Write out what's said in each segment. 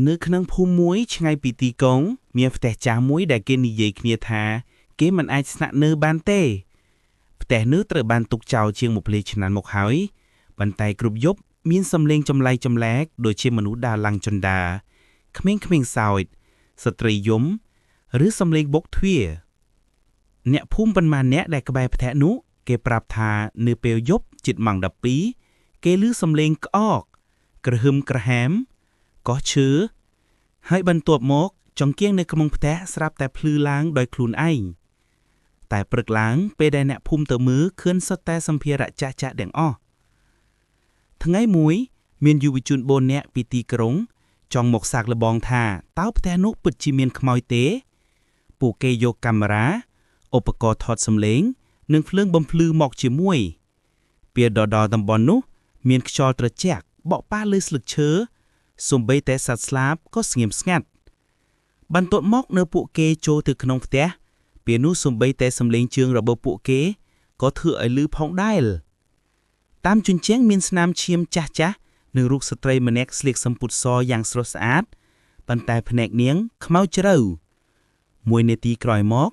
នៅក្នុងភូមិមួយឆ្ងាយពីទីក្រុងមានផ្ទះចាស់មួយដែលគេនិយាយគ្នាថា គេមិនអាចស្នាក់នៅបានទេផ្ទះនោះត្រូវបានទុកចោលជាង20ឆ្នាំមកហើយប៉ុន្តែគ្រប់យប់មានសំឡេងចម្លែកចម្លែកដូចជាមនុស្សដើរឡើងជណ្ដើរក្មេងៗសើចស្ត្រីយំឬសំឡេងបុកទ្វារអ្នកភូមិប៉ុន្មានអ្នកដែលក្បែរផ្ទះនោះគេប្រាប់ថានៅពេលយប់ជិតម៉ោង12គេឮសំឡេងក្អក គ្រហឹមក្រហាមកោះឈើហើយបន្ទាប់មកចង្គៀងនៅក្នុងផ្ទះស្រាប់តែភ្លឺឡើងដោយខ្លួនឯងតែព្រឹកឡើងពេលដែលអ្នកភូមិទៅមើលឃើញសុទ្ធតែសម្ភារៈចាស់ៗទាំងអស់ថ្ងៃមួយមានយុវជន4នាក់ពីទីក្រុង ចង់មកសាកល្បងថាតើផ្ទះនោះពិតជាមានខ្មោចទេ ពួកគេយកកាមេរ៉ាឧបករណ៍ថតសំឡេង និងភ្លើងបំភ្លឺមកជាមួយពេលដល់តំបន់នោះ មានខ្យល់ត្រជាក់បក់ប៉ះលើស្លឹកឈើសូម្បីតែសត្វស្លាបក៏ស្ងៀមស្ងាត់បន្ទាប់មកនៅពួកគេចូលទៅក្នុងផ្ទះពេលនោះសូម្បីតែសំឡេងជើងរបស់ពួកគេក៏ធ្វើឲ្យលឺផងដែរតាមជញ្ជាំងមានស្នាមឈាមចាស់ចាស់និងរូបស្ត្រីម្នាក់ស្លៀកសំពត់សយ៉ាងស្រស់ស្អាតប៉ុន្តែភ្នែកនាងខ្មៅជ្រៅមួយនាទីក្រោយមក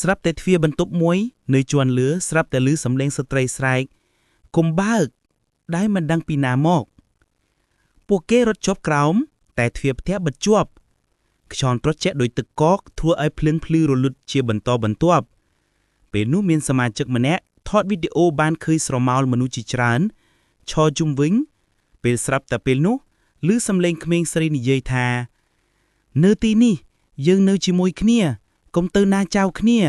ស្រាប់តែទ្វារបន្ទប់មួយនៅជាន់លើស្រាប់តែឮសំឡេងស្ត្រីស្រែកកុំបើកដែលមិនដឹងពីណាមក ពួកគេរត់ជាប់ក្រោមតែទ្វារផ្ទះបិទជាប់ខ្យល់ត្រជាក់ដោយទឹកកកធ្វើឲ្យភ្លើងភ្លឺរលត់ជាបន្តបន្ទាប់ពេលនោះមានសមាជិកម្នាក់ថតវីដេអូបានឃើញស្រមោលមនុស្សជាច្រើនឈរជុំវិញ ពេលស្រាប់តែពេលនោះឮសំឡេងក្មេងស្រីនិយាយថា នៅទីនេះយើងនៅជាមួយគ្នាកុំទៅណាចោលគ្នា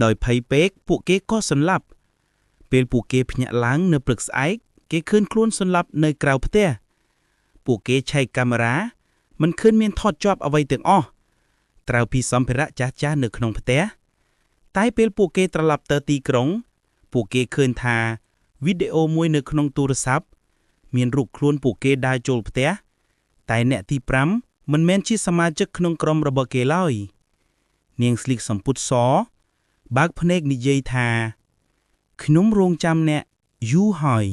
ដោយភ័យពេកពួកគេក៏សន្លប់ពេលពួកគេភ្ញាក់ឡើងនៅព្រឹកស្អែកគេឃើញខ្លួនសន្លប់នៅក្រៅផ្ទះពួកគេឆែកកាមេរ៉ាមិនឃើញមានថតជាប់អ្វីទាំងអស់ត្រូវពីសម្ភារៈចាស់ៗនៅក្នុងផ្ទះតែពេលពួកគេត្រឡប់ទៅទីក្រុង ពួកគេឃើញថាវីដេអូមួយនៅក្នុងទូរស័ព្ទមានរូបខ្លួនពួកគេដើរចូលផ្ទះតែអ្នកទី5មិនមែនជាសមាជិកក្នុងក្រុមរបស់គេឡើយនាងស្លៀកសំពត់សបើកភ្នែកនិយាយថាខ្ញុំរងចាំអ្នកយូរហើយ។